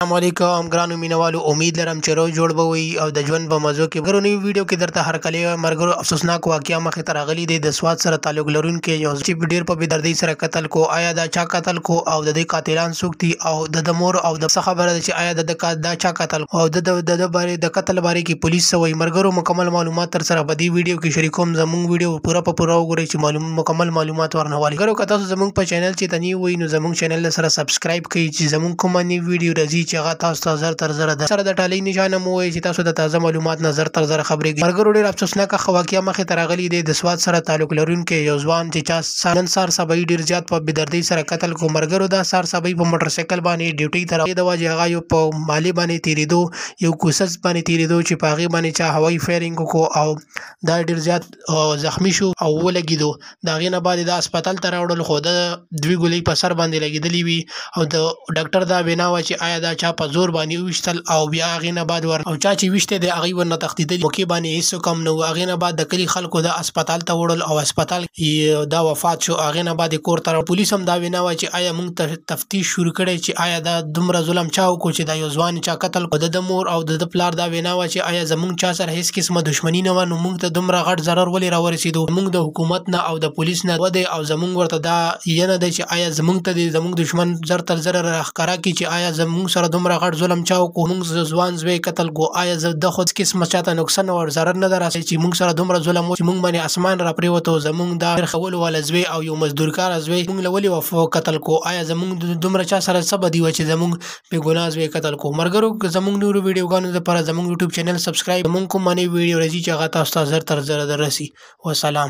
السلام علیکم ګرانو مینوالو، امید لرم چې روغ جوړ به وي او د ژوند په مزو کې. ګرو نوې ویډیو کې درته هرکلی وایم. مرګرو، افسوسناک واقعیا مخې ته راغلي دی. د سوات سره تعلق لرونکی یو چې ډیر په بېدردۍ سره قتل کو. آیا دا چا قتل کو او د دې قاتلان څوک دي او د مور او د څه خبره ده چې آیا د دا چا قتل او د د بارے د قتل بارے کې پولیس څه وایي؟ مرګرو، مکمل معلومات تر سره په دې ویډیو کې شریکوم. زموږ ویډیو پوره په پوره وګورئ چې معلوم مکمل معلومات ورنه والي. ګرو، که تاسو زموږ په چینل چې تنی وئ نو زموږ چینل سره سبسکرایب کړئ چې زموږ کومه نوې ویډیو راځي چې هغه تاسو ته زر تر زره ده سره د ټالۍ نشانه مو وایي چې تاسو د تازه معلومات نه زر تر زره خبرېږئ. ملګرو، ډېر افسوسناکه واقعه مخې ته راغلي دی. د سوات سره تعلق لرونکی یو ځوان چې چا نن سهار سبایي ډېر زیات په بېدردۍ سره قتل کو. ملګرو، دا سهار سبایي په موټرسایکل باندې ډیوټۍ ته د وجې هغه یو په مالې باندې تېرېدو، یو کوسس باندې تېرېدو چې په هغې باندې چا هوایي فایرینګ وکړو او دا ډېر زیات زخمی شو او ولګېدو. د هغې نه بعد دا هسپتال ته راوړل، خو د دوې ګولۍ په سر باندې لګېدلې وي او د ډاکټر دا وینا وه چې آیا دا چا په زور باندې وویشتل او بیا هغې نه بعد ور او چا چې ویشتی دی هغوی ورنه تښتېدلي، موقع باندې هېڅ کم نه وو. هغې نه بعد د کلي خلکو دا هسپتال ته وړل او هسپتال دا وفات شو. هغې نه بعد یې کور ته راوړل. پولیس هم دا وینا وه چې آیا موږ تفتیش شروع کړی چې آیا دا دومره ظلم چا وکړو چې دا یو ځوان چا قتل کړو. د ده مور او د ده پلار دا وینا وه چې آیا زموږ چا سره هېڅ قسمه دښمني نه وه، نو موږ ته دومره غټ ضرر ولې راورسېدو؟ موږ د حکومت نه او د پولیس نه وده او زموږ ورته دا ینه ده چې آیا زموږ ته دې زموږ دښمن زر تر زره راښکاره کړي چې آیا زموږ سره دومره غټ ظلم چا وکړو، موږ ځوان زوی قتل کو. آیا زه د خود قسمه چاته نقصان او ضرر نه ده راسي چې موږ سره دومره ظلم و چې موږ باندې اسمان را پرېوتو؟ زموږ دا خولو والا زوی او یو مزدورکاره زوی موږ له ولې وفو قتل کو؟ آیا زموږ دومره چا سره څه بدي وه چې زموږ بې ګناه زوی قتل کو؟ ملګرو، زموږ نورو ویډیوګانو لپاره زموږ یوټیوب چینل سبسکرایب. زموږ کومه نوې ویډیو راځي چې هغه تاسو ته زر تر زره دررسي. وسلام.